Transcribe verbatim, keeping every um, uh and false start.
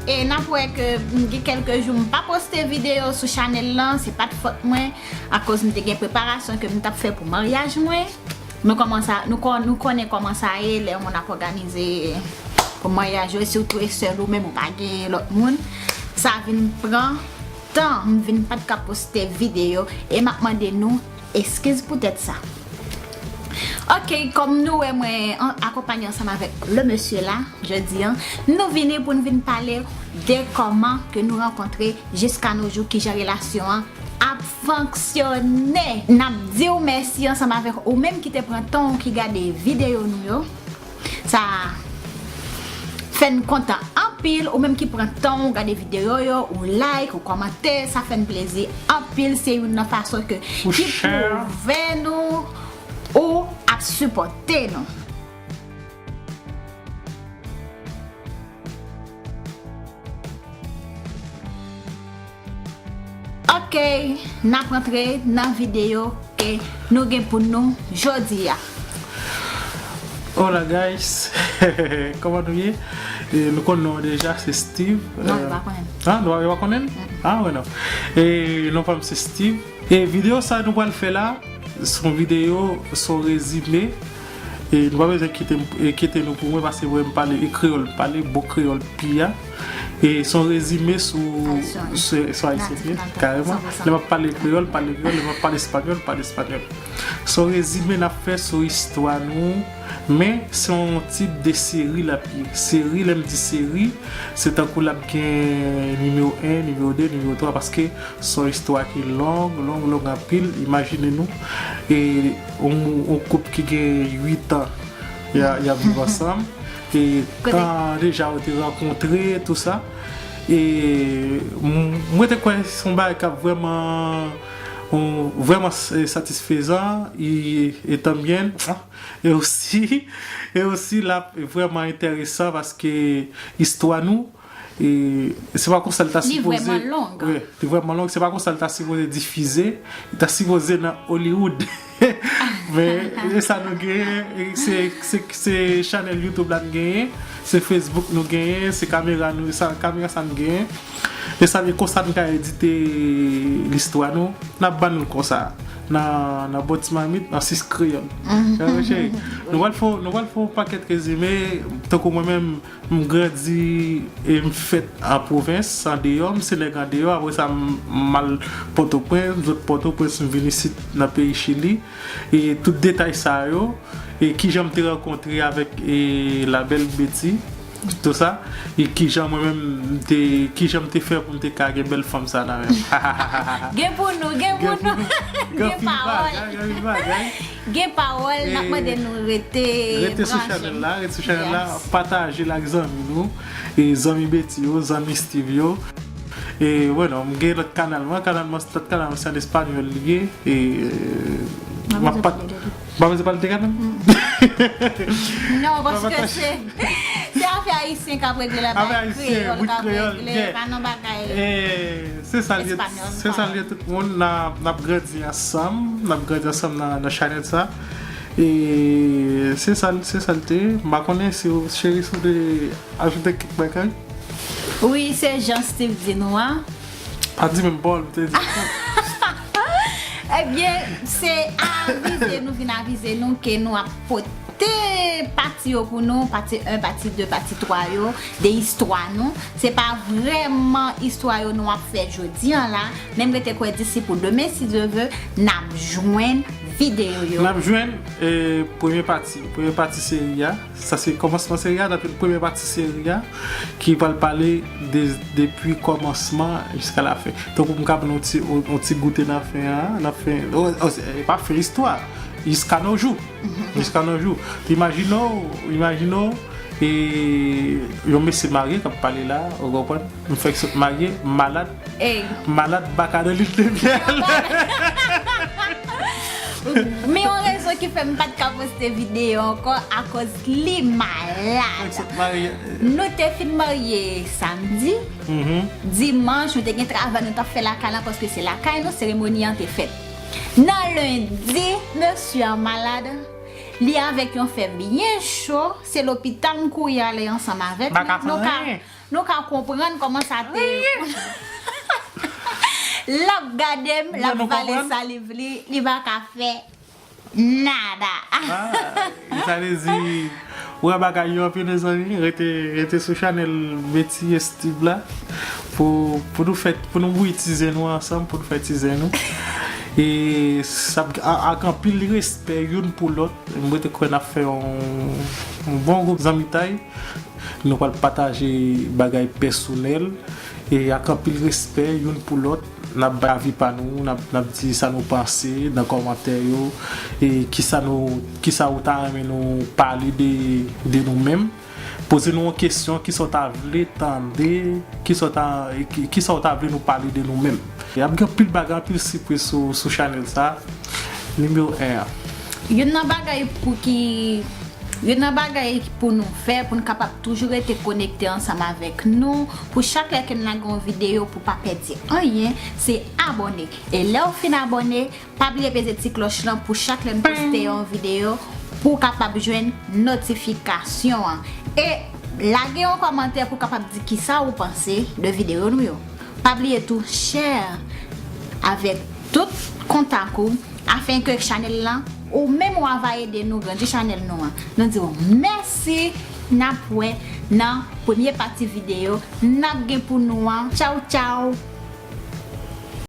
E n ap wè ke m gen kèlke jou m pa poste videyo sou chanèl lan, se pa t fòt mwen, akoz m te gen preparasyon ke m t ap fè pou maryaj mwen. Nou kòmanse, nou kon-, nou konnen kòman sa ye, lè yon moun ap òganize pou maryaj yo, si w tou e sèl ou menm ou pa gen lòt moun, sa vin pran tan, m vin pa t ka poste videyo, e m ap mande nou eskiz poutèt sa. Ok, kòm nou wè mwen an-, akonpanye ansanm avèk le mesye la, jodi an, nou vini pou n vin pale de kòman ke nou rankontre jiska no jou, kijan relasyon an ap fonksyone. N ap di w mèsi ansanm avèk ou menm ki te pran tan w ki gade videyo nou yo. Sa fè n kontan anpil, ou menm ki pran tan w gade videyo yo, ou like, ou kòmante, sa fè n plezi anpil. Se youn nan fason ke, ki pwouve nou ou ap sipòte nou. Ok, n ap rantre nan videyo ke nou gen pou nou jodi a. Hola guys, kòman nou ye? E, nou konn non deja, se Steve. Non, yo pa konnen. Ah, nou pa konnen? Ah, wè non. E non pa m se Steve. E videyo sa nou pral fè la, se yon videyo, se yon rezime. E nou pa bezwen kite m, e kite nou pou mwen, paske mwen m pale e kreyòl, m pale bon kreyòl pya. E se yon rezime sou, sou, sou ayisyen pye, kareman. Lè m ap pale kreyòl, pale kreyòl, lè m ap pale espanyòl, pale espanyòl. Se yon rezime n ap fè sou istwa nou, men se yon tip de seri l ap ye. Seri, lè m di seri, se tankou l ap gen nimewo en, nimewo de, nimewo twa, paske se yon istwa ki long, long, long anpil. Imajine nou, e, yon, yon koup ki gen uit an, y a, y ap viv ansanm. E tan deja yo te rankontre, tou sa. E m, mwen te kwè se yon bagay k ap vrèman, yon, vrèman s-, satisfezan, e, e tan byen. E osi, e osi, l ap vrèman enteresan paske istwa nou, e, se pa konsa l ta sipoze. Li vrèman long. Wi, li vrèman long. Se pa konsa l ta sipoze difize. Li ta sipoze nan Hollywood. Men, e sa nou genyen, e se, se, se chanèl YouTube la n genyen, se Facebook nou genyen, se kamera nou, sa, kamera sa n genyen. E sa, e konsa n ka edite listwa nou. N ap ban nou l konsa, nan, nan bon ti mamit, nan sis kreyòl. Cheri, nou pral fè, nou pral fè yon pakèt rezime, tankou mwen menm, m grandi e m fèt an pwovens, andeyò, m se nèg andeyò, apre sa m, m al Pòtoprens, m sot Pòtoprens, m vin isit nan peyi Chili, e tout detay sa yo, e kijan m te rankontre avèk, e, la bèl Betty, tout sa, e kijan mwen menm m te, kijan m te fè pou m te ka gen bèl fanm sa nan men m. Gen pou nou, gen pou nou. Gen pawòl. Gen anpil bagay, gen anpil bagay. Gen pawòl, n ap mande nou rete branche. Rete sou chanèl la, rete sou chanèl la, pataje l ak zanmi nou, e zanmi Betty yo, zanmi Steve yo. E, bueno, m gen lòt kanal mwen, kanal mwen, lòt kanal mwen se an espanyòl li ye. E, m ap pa, m pa bezwen pale de kanal? Non, paske se, se afè ayisyen k ap regle la, bagay kreyòl k ap regle, pa nan bagay espanyòl. Se sa l ye, se sa l ye tout moun, n a, n ap grandi ansanm, n ap grandi ansanm nan, nan chanèl sa. E se sa, se sa l te ye. M pa konnen si w, cheri, si w te ajoute kèk bagay. Wi, se jan Steve di nou an. Pa di menm pawòl, m te di. Ebyen, se avize nou vin avize nou ke nou ap pote pati yo pou nou, pati en, pati de, pati twa yo, de istwa nou. Se pa vrèman istwa yo nou ap fè jodi an la, men m rete kwè disi pou demen, si Dye vle, n ap jwenn videyo yo. N ap jwenn, e, premye pati, premye pati seri a. Sa se kòmansman seri a, n ap jwenn premye pati seri a, ki pral pale de, depi kòmansman jiska lafen. Tankou m ka ban nou yon ti, yon, yon ti goute nan fen an, nan fen, o, o, se pa fen istwa, jiska nos jours. Jiska nos jours. Imajine w, imajine w, e, yon mesye marye k ap pale la, ou konprann? M fèk sot marye, m malad. Malad baka nan lit de myèl. Men yon rezon ki fè m pa t ka poste videyo ankò, akoz li malad. Nou te fin marye samdi. Dimanch, nou te gen travay nou t ap fè lakay lan, paske se lakay nou seremoni an te fèt. Nan lendi, mesye an malad. Li avèk yon fè byen cho. Se lopital m kouri ale ansanm avèk li. Nou ka Nou ka konprann kòman sa te. L ap gade m, l ap vale saliv li, li pa ka fè nada. Ah, sa vle di, ou wè bagay yo anpil mezanmi, rete, rete sou chanèl Betty Steve la pou, pou nou fè, pou nou bouyi ti zen nou ansanm, pou nou fè ti zen nou. E sa, ak anpil respè youn pou lòt, mwen te kwè n ap fè yon, yon bon gwoup zanmitay. Nou pral pataje bagay pèsonèl e ak anpil respè youn pou lòt. N ap bay avi pa nou, n ap, n ap di sa nou panse nan kòmantè yo, e kisa nou, kisa ou ta renmen nou pale de, de nou menm. Poze nou yon kesyon, kisa w ta vle tande, kisa w ta, ki- kisa w ta vle nou pale de nou menm. Y ap gen anpil bagay, anpil sipriz sou, sou chanèl sa. Nimewo en an. Youn nan bagay pou ki Youn nan bagay pou nou fè pou nou kapab toujou rete konekte ansanm avèk nou, pou chak lè ke n lage yon videyo pou pa pèdi anyen, se abòne. E lè w fin abòne, pa bliye peze ti klòch lan pou chak lè n poste yon videyo pou w kapab jwenn notifikasyon an. E lage yon kòmantè pou w kapab di kisa ou panse de videyo nou yo. Pa bliye tou share avèk tout kontak ou, afenke chanèl lan, ou menm ou a va ede nou grandi chanèl nou an. Nou di w mèsi, n ap wè nan premye pati videyo n ap gen pou nou an. Tchaw tchaw.